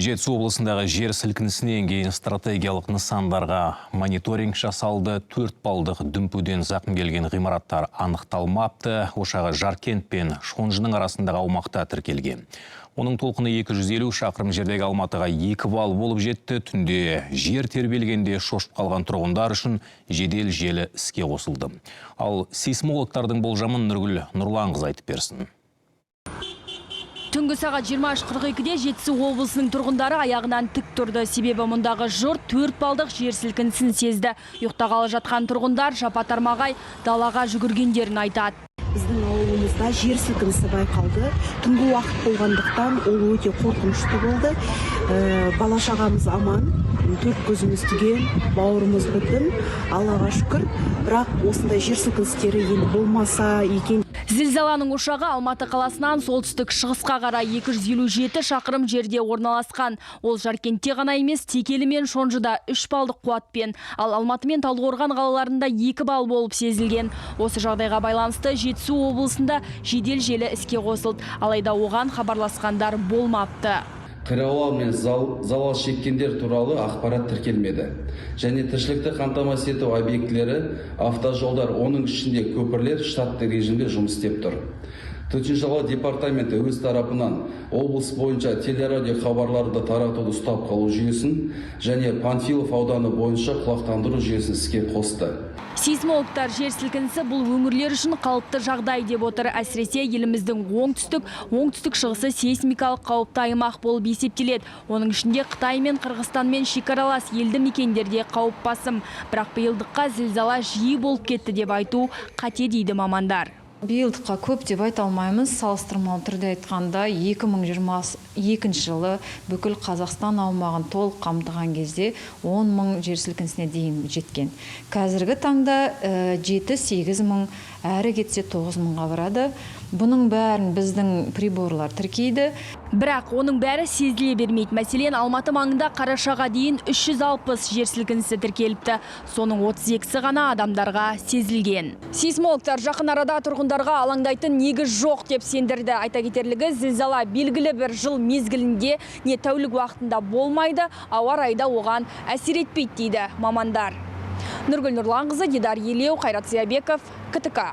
Жетісу облысындағы жер сілкінісінен кейін стратегиялық нысандарға мониторинг жасалды. 4 балдық дүмпуден зақым келген ғимараттар анықталмапты. Ошағы Жаркент пен Шонжының арасындағы аумақта тіркелген. Оның толқыны 250 шақырым жердегі Алматыға 2 балл болып жетті. Түнде жер тербелгенде шошып қалған тұрғындар үшін жедел желі іске қосылды. Ал сейсмологтардың болжамын Нұргүл Нұрланқызы айтып берсін. Түнгі сағат 23:42-де Жетісу облысының тұрғындары аяғынан тік тұрды. Себебі мұндағы жұрт 4 балдық жер сілкінісін сезді. Ұйықтағалы жатқан тұрғындар жапа-тармағай далаға жүгіргендерін айтады. Біздің ауылымызда жер сілкінісі байқалды. Түнгі уақыт болғандықтан ол өте қорқынышты болды. Бала шағамыз аман, төрт көзіміз түгел, бауырымыз бүтін, Аллаға шүкір. Бірақ осындай жер сілкіністері енді болмаса екен. Зілзаланың ошағы Алматы қаласынан солтүстік шығысқа қарай 257 шақырым жерде орналасқан. Ол Жаркентте ғана емес, Текелі мен Шонжыда 3 балдық қуатпен, ал Алматы мен Талдықорған қалаларында 2 балл болып сезілген. Осы жағдайға байланысты Жетісу облысында жедел желі іске қосылды. Алайда оған хабарласқандар болмапты. Қираулар мен залал шеккендер туралы ақпарат тіркелмеді. Және тіршілікті қамтамасыз ету объектілері, автожолдар, оның ішінде көпірлер штатты режимде жұмыс істеп тұр. Төтенше жағдайлар департаменті өз тарапынан облыс бойынша телерадио хабарларды таратуды ұстап қалу жүйесін және Панфилов ауданы бойынша құлақтандыру жүйесін іске қосты. Сейсмологтар жер сілкінісі бұл өңірлер үшін қалыпты жағдай деп отыр. Әсіресе еліміздің оңтүстік, оңтүстік шығысы сейсмикалық қауіпті аймақ болып есептеледі. Оның ішінде Қытай мен Қырғызстанмен шекаралас елді мекендерде қауіп басым. Бірақ биылдыққа зілзала жиі болып кетті деп айту қате дейді мамандар. Биылдыққа көп деп айта алмаймыз. Салыстырмалы түрде айтқанда, 2022 жылы бүкіл Қазақстан аумағын толық қамтыған кезде 10 мың жер сілкінісіне дейін жеткен. Қазіргі таңда 7-8 мың, әрі кетсе 9 мыңға барады. Бұның бәрін біздің приборлар тіркейді. Бірақ оның бәрі сезіле бермейді. Мәселен, Алматы маңында қарашаға дейін 360 жер сілкінісі тіркеліпті. Соның 32-сі ғана адамдарға сезілген. Сейсмологтар жақын арада тұрғындарға алаңдайтын негіз жоқ деп сендірді. Айта кетерлігі, зілзала белгілі бір жыл мезгілінде не тәулік уақытында болмайды, ауа райы да оған әсер етпейді дейді мамандар. Нұргүл Нұрланқызы, Дидар Елеу, Қайрат Зиябеков, КТК.